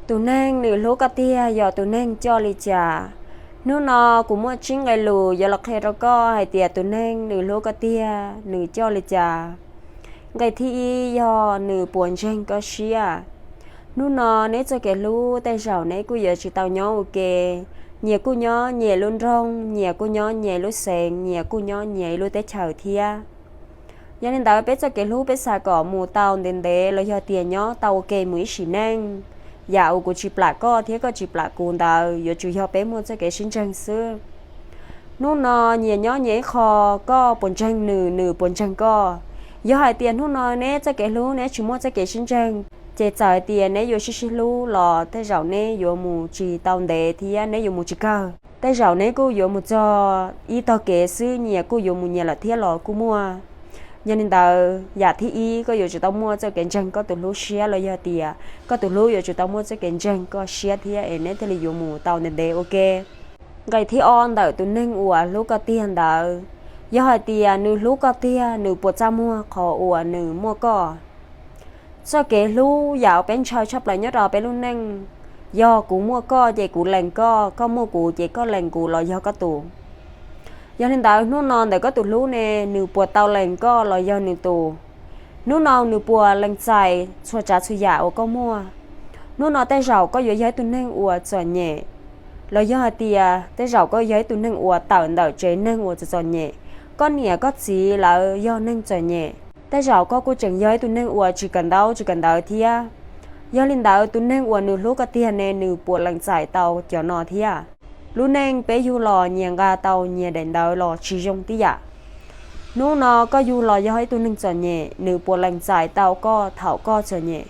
Tus neeg nws hlub koj tiag yog tus neeg coj li cas? Hnub no kuv muaj tsib nqe lus yuav los qhia rau koj hais tias tus neeg nws hlub koj tiag nws coj li cas. Nqe thib ib yog nws puas ntseeg koj siab. Hnub no neb txoj kev hlub tej zaum neb kuj yuav tsis tau nyob ua ke, nyias kuj nyob nyias lub nroog, nyias kuj nyob nyias lub xeev, nyias kuj nyob nyias lub teb chaws thiab. Yog li ntawd peb txoj kev hlub peb xav kom mus tau ntev ntev los yog tias nyob tau ua ke mus ib sim neej, yam uas kuv tsis plam koj thiab koj tsis plam kuv ntawd yuav tsum yog peb muaj txoj kev sib ntseeg xwb. Hnub no nyias nyob nyias ib qho, koj puas ntseeg nws, nws puas ntseeg koj. Yog hais tias hnub no neb txoj kev hlub neb tsis muaj txoj kev sib ntseeg, ces txawm hais tias neb yuav sib sib hlub los tej zaum neb yuav mus tsis tau ntev thiab neb yuav mus tsis kawg. Tej zaum neb kuj yuav mus txog ib tog kev xwb, nyias kuj yuav mus nyias lawm thiab los kuj muaj. Yog li ntawd yam thib ib koj yuav tsum tau muaj txoj kev ntseeg koj tus hlub siab los yog tias koj tus hlub yuav tsum tau muaj txoj kev ntseeg koj siab thiab es neb thiaj li yuav mus tau ntev ntev ua ke. Nqe thib ob ntawm tus neeg uas hlub koj tiag ntawd, yog hais tias nws hlub koj tiag nws puas txaj muag qhov uas nws muaj koj? Txoj kev hlub yam uas peb ntshaw tshaj plaws nyob rau peb lub neej, yog kuv muaj koj ces kuv lees koj, koj muaj kuv ces koj lees kuv los yog koj tus. Yog li ntawd hnub no ntawm koj tus hlub ne nws puas tau lees koj los yog nws tus? Hnub no nws puas lees txais txhua tsav txhua yam uas koj muaj? Hnub no tej zaum koj yuav yog ib tug neeg uas txom nyem, los yog hais tias tej zaum koj yog ib tug neeg uas tawm ntawm tsev neeg uas txom txom nyem, koj niam koj txiv lawv yog neeg txom nyem. Tej zaum koj kuj tseem yog ib tug neeg uas tsis kawm ntaub tsis kawm ntawv thiab. Yog li ntawd tus neeg uas nws hlub koj tiag ne nws puas lees txais tau cov no thiab? Lub neej peb yug los nyias nqa tau nyias daim ntawv los tsis zoo tib yam. Hnub no koj yug los yog ib tug neeg txom nyem, nws puas lees txais tau koj thaum koj txom nyem?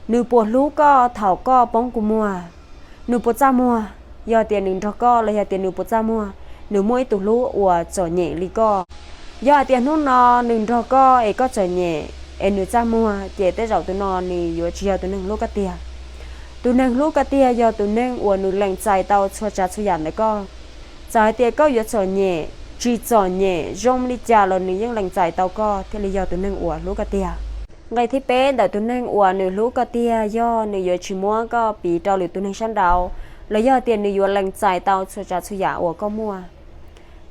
Nws puas hlub koj thaum koj poob kua muag? Nws puas txaj muag yog tias nws nrog koj los yog tias nws puas txaj muag nws muaj ib tug hlub uas txom nyem li koj? Yog hais tias hnub no nws nrog koj es koj txom nyem es nws txaj muag ces tej zaum tus no nws yuav tsis yog tus neeg hlub koj tiag. Tus neeg hlub koj tiag yog tus neeg uas nws lees txais tau txhua tsav txhua yam ntawm koj. Txawm hais tias koj yuav txom nyem, tsis txom nyem, zoo li cas los nws yeej lees txais tau koj thiaj li yog tus neeg uas hlub koj tiag. Nqe thib peb ntawm tus neeg uas nws hlub koj tiag yog nws yuav tsis muab koj piv rau lwm tus neeg sab nraud, los yog tias nws yuav lees txais tau txhua tsav txhua yam uas koj muaj.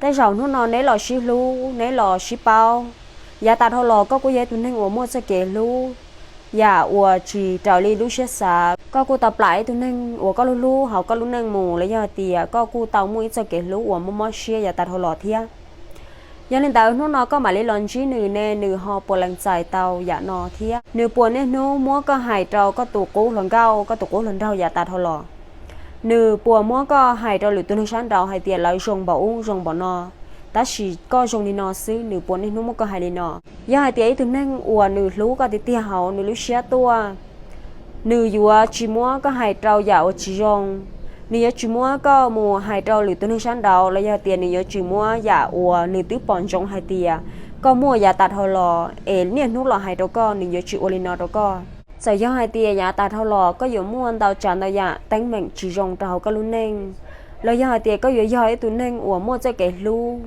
Tej zaum hnub no neb los sib hlub, neb los sib paub, yav tas dhau los koj kuj yog ib tug neeg uas muaj txoj kev hlub yam uas tsis raws li lub siab xav. Koj kuj tau plam ib tug neeg uas koj hlub hlub hauv koj lub neej mus, los yog tias koj kuj tau muaj ib txoj kev hlub uas mob mob siab yav tas dhau los thiab. Yog li ntawd hnub no koj mam li los ntsib nws ne, nws ho puas lees txais tau yam no thiab? Nws puas niaj hnub muab koj hais rau koj tus qub hluas nkauj, koj tus qub hluas nraug yav tas dhau los? Nws puas muab koj hais rau lwm tus neeg sab nraud hais tias lawv zoo npaum ub zoo npaum no, tab sis koj zoo li no xwb, nws puas niaj hnub muab koj hais li no? Yog hais tias ib tug neeg uas nws hlub koj tiag tiag hauv nws lub siab tuaj, nws yuav tsis muab koj hais rau yam uas tsis zoo. Nws yuav tsis muab koj mus hais rau lwm tus neeg sab nraud, los yog tias nws yuav tsis muab yam uas nws twb pom ntsoov hais tias koj muaj yav tas dhau los es niaj hnub los hais rau koj, nws yuav tsis ua li no rau koj. Txawm yog hais tias yav tas dhau los koj yuav muaj ntau tsav ntau yam teeb meem tsis zoo rau hauv koj lub neej, los yog hais tias koj yuav yog ib tug neeg uas muaj txoj kev hlub,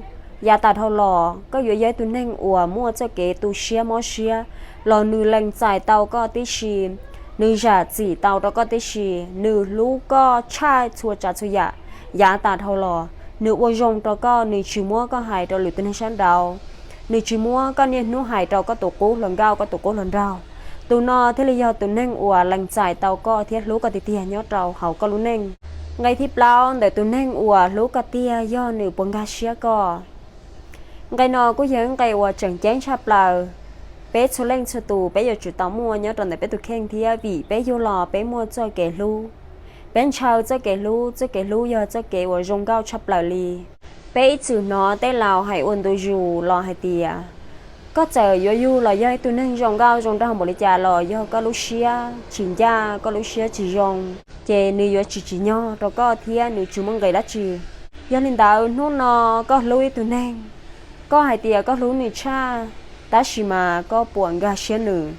yav tas dhau los koj yuav yog ib tug neeg uas muaj txoj kev tu siab mob siab, los nws lees txais tau koj tib si, nws zam txim tau rau koj tib si, nws hlub koj tshaj txhua tsav txhua yam. Yav tas dhau los nws ua zoo rau koj, nws tsis muab koj hais rau lwm tus neeg sab nraud, nws tsis muab koj niaj hnub hais rau koj tus qub hluas nkauj, koj tus qub hluas nraug. Tus no thiaj li yog tus neeg uas lees txais tau koj thiab hlub koj tiag tiag nyob rau hauv koj lub neej. Nqe thib plaub ntawm tus neeg uas hlub koj tiag yog nws puas nkag siab koj. Nqe no kuj yog nqe uas tseem ceeb tshaj plaws. Peb txhua leej txhua tus peb yuav tsum tau muaj nyob rau ntawm peb tus kheej thiab, vim peb yug los peb muaj txoj kev hlub. Peb ntshaw txoj kev hlub, txoj kev hlub yog txoj kev uas zoo nkauj tshaj plaws li. Peb ib txwm hnov tej laus hais ua ntu zus los hais tias, koj txawm yuav yug los yog ib tug neeg zoo nkauj zoo nraug npaum li cas los yog koj lub siab tsis ncaj, koj lub siab tsis zoo, ces nws yuav tsis tsim nyog rau koj thiab nws tsis muaj nqis dab tsi. Yog li ntawd hnub no koj hlub ib tug neeg, koj hais tias koj hlub nws tshaj, tab sis mas koj puas nkag siab nws?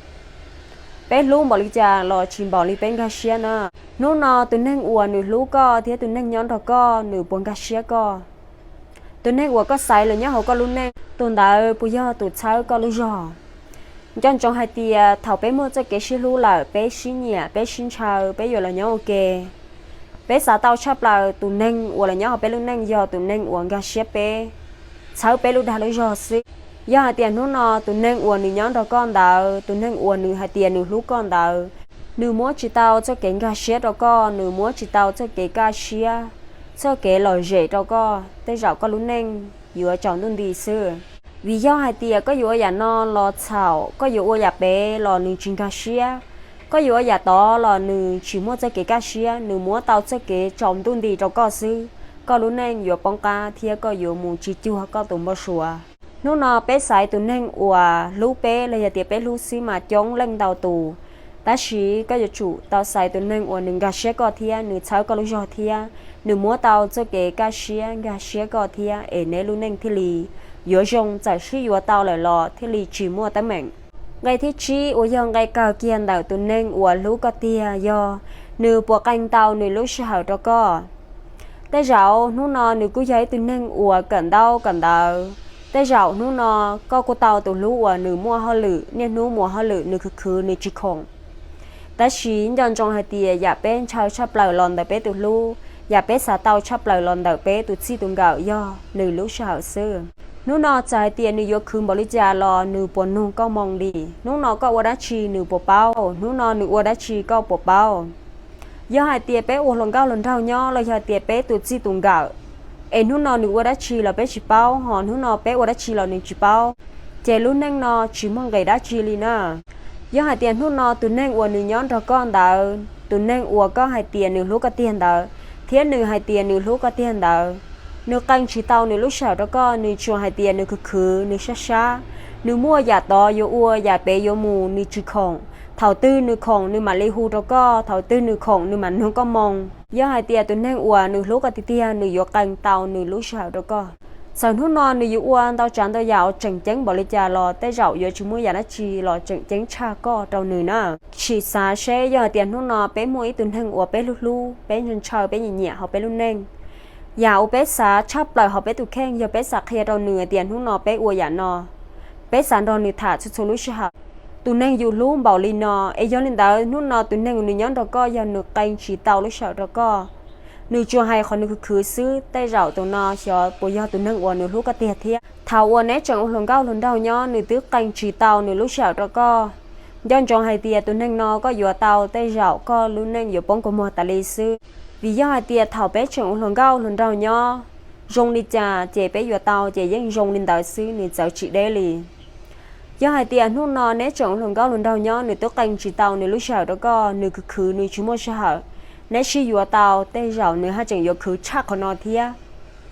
Peb hlub npaum li cas los tsis npaum li peb nkag siab na. Hnub no tus neeg uas nws hlub koj thiab tus neeg nyob nrog koj nws puas nkag siab koj? Tus neeg uas koj xaiv los nyob hauv koj lub neej, tus ntawd puas yog tus txhawb koj lub zog? Nco ntsoov hais tias thaum peb muaj txoj kev sib hlub lawm, peb sib nyiam, peb sib ntshaw, peb yuav los nyob ua ke. Peb xav tau tshaj plaws tus neeg uas los nyob hauv peb lub neej yog tus neeg uas nkag siab peb, txhawb peb lub dag lub zog xwb. Yog hais tias hnub no tus neeg uas nws nyob nrog koj ntawd, tus neeg uas nws hais tias nws hlub koj ntawd, nws muab tsis tau txoj kev nkag siab rau koj, nws muab tsis tau txoj kev kaj siab, txoj kev lom zem rau koj, tej zaum koj lub neej yuav tsaus ntuj nti xwb. Vim yog hais tias koj yuav ua yam no los txhaum, koj yuav ua yam pem los nws tsis nkag siab, koj yuav ua yam tod los nws tsis muaj txoj kev kaj siab, nws muab tau txoj kev tsaus ntuj nti rau koj xwb, koj lub neej yuav poob qab thiab koj yuav mus tsis cuag koj tus npau suav. Hnub no peb xaiv tus neeg uas hlub peb los yog tias peb hlub xwb mas coob leej ntau tus, tab sis koj yuav tsum tau xaiv tus neeg uas nws nkag siab koj thiab nws txhawb koj lub zog thiab nws muab tau txoj kev kaj siab nkag siab koj thiab es neb lub neej thiaj li yuav zoo, txawm sib yuav tau lawm los thiaj li tsis muaj teeb meem. Nqe thib tsib uas yog nqe kawg kiag ntawm tus neeg uas hlub koj tiag yog nws puas qee tau nws lub sij hawm rau koj. Tej zaum hnub no nws kuj yog ib tug neeg uas kawm ntaub kawm ntawv, tej zaum hnub no koj kuj tau tus hlub uas nws muaj hauj lwm, niaj hnub mus hauj lwm, nws khwv khwv nws tsis khoom. Tab sis nco ntsoov hais tias yam peb ntshaw tshaj plaws los ntawm peb tus hlub, yam peb xav tau tshaj plaws los ntawm peb tus txij tus nkawm yog nws lub sij hawm xwb. Hnub no txawm hais tias nws yuav khwv npaum li cas los nws puas nug koj moo li? Hnub no koj ua dab tsi nws puas paub? Hnub no nws ua dab tsi koj puas paub? Yog hais tias peb ua hluas nkauj hluas nraug nyob los yog tias peb tus txij tus nkawm, es hnub no nws ua dab tsi los peb tsis paub, ho hnub no peb ua dab tsi los nws tsis paub, ces lub neej no tsis muaj nqis dab tsi li na. Yog hais tias hnub no tus neeg uas nws nyob nrog koj ntawd, tus neeg uas koj hais tias nws hlub koj tiag ntawd, thiab nws hais tias nws hlub koj tiag ntawd, nws qee tsis tau nws lub sij hawm rau koj, nws tsuas hais tias nws khwv khwv, nws sab sab, nws muaj yam tod yuav ua, yam pem yuav mus, nws tsis khoom. Thaum twg nws khoom nws mam li hu rau koj, thaum twg nws khoom nws mam nug koj moo. Yog hais tias tus neeg uas nws hlub koj tiag tiag, nws yuav qee tau nws lub sij hawm rau koj. Txawm hnub no nws yuav ua ntau tsav ntau yam uas tseem ceeb npaum li cas los tej zaum yuav tsis muaj yam dab tsi los tseem ceeb tshaj koj rau nws na. Sim xav seb, yog hais tias hnub no peb muaj ib tug neeg uas peb hlub hlub, peb ntshaw ntshaw, peb nyiam nyiam hauv peb lub neej, yam uas peb xav tshaj plaws hauv peb tus kheej yog peb xav qhia rau nws hais tias hnub no peb ua yam no, peb xav nrog nws tham txhua txhua lub sij hawm. Tus neeg yus hlub npaum li no, es yog li ntawd hnub no tus neeg uas nws nyob nrog koj yog nws qee tsis tau lub sij hawm rau koj, nws tsuas hais qhov nws khwv khwv xwb, tej zaum tus no xyov puas yog tus neeg uas nws hlub koj tiag thiab. Thaum uas neb tseem ua hluas nkauj hluas nraug nyob nws twb qee tsis tau nws lub sij hawm rau koj, nco ntsoov hais tias tus neeg no koj yuav tau, tej zaum koj lub neej yuav poob kua muag tas li xwb. Vim yog hais tias thaum peb tseem ua hluas nkauj hluas nraug nyob, zoo li cas ces peb yuav tau ces yeej zoo li ntawd xwb, nws txawv tsis deb li. Yog hais tias hnub no neb tseem ua hluas nkauj hluas nraug nyob nws twb qee tsis tau nws lub sij hawm rau koj, nws khwv khwv nws tsis muaj sij hawm, neb sib yuav tau, tej zaum nws haj tseem yuav khwv tshaj qhov no thiab.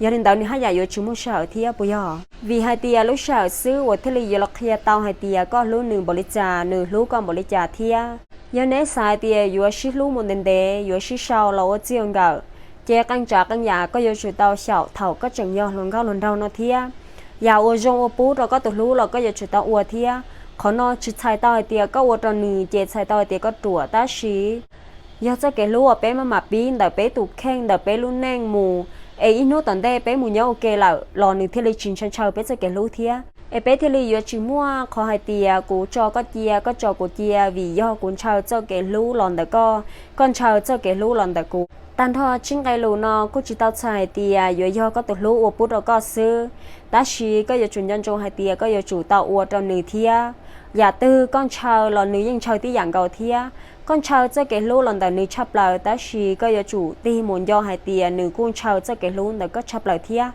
Yog li ntawd nws haj yam yuav tsis muaj sij hawm thiab puas yog? Vim hais tias lub sij hawm xwb uas thiaj li yuav los qhia tau hais tias koj hlub nws npaum li cas, nws hlub koj npaum li cas thiab. Yog neb xav hais tias yuav sib hlub mus ntev ntev, yuav sib sau los ua txij ua nkawm, ces qee tsav qee yam koj yuav tsum tau xyaum thaum koj tseem yog hluas nkauj hluas nraug no thiab. Yam uas zoo ua pub rau koj tus hlub los koj yuav tsum tau ua thiab. Qhov no tsis txhais tau hais tias koj ua rau nws ces txhais tau hais tias koj ruam, tab sis yog txoj kev hlub uas peb maj mam pib ntawm peb tus kheej ntawm peb lub neej mus, es ib hnub tom ntej peb mus nyob ua ke lawm los nws thiaj li tsis ntshaw ntshaw peb txoj kev hlub thiab. Es peb thiaj li yuav tsis muaj qhov hais tias kuv tso koj cia, koj tso kuv cia, vim yog kuv ntshaw txoj kev hlub los ntawm koj, koj ntshaw txoj kev hlub los ntawm kuv. Tag nrho tsib nqe lus no kuj tsis tau txhais hais tias yuav yog koj tus hlub ua pub rau koj xwb, tab sis koj yuav tsum nco ntsoov hais tias koj yuav tsum tau ua rau nws thiab. Yam twg koj ntshaw los nws yeej ntshaw tib yam nkaus thiab. Koj ntshaw txoj kev hlub los ntawm nws tshaj plaws, tab sis koj yuav tsum tig mus nco hais tias nws kuj ntshaw txoj kev hlub ntawm koj tshaj plaws thiab.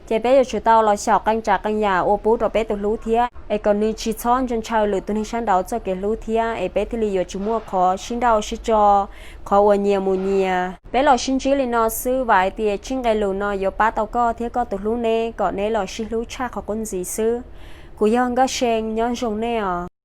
Ces peb yuav tsum tau los xyaum qee tsav qee yam ua pub rau peb tus hlub thiab, es kom nws tsis txhob ntshaw ntshaw lwm tus neeg sab nraud txoj kev hlub thiab, es peb thiaj li yuav tsis muaj qhov sib nrauj sib tso, qhov uas nyias mus nyias. Peb los sib ntsib li no xwb, vam hais tias tsib nqe lus no yuav pab tau koj thiab koj tus hlub neb kom neb los sib hlub tshaj qhov qub ntxiv xwb. Kuv yog Nkauj See, nyob zoo nej os.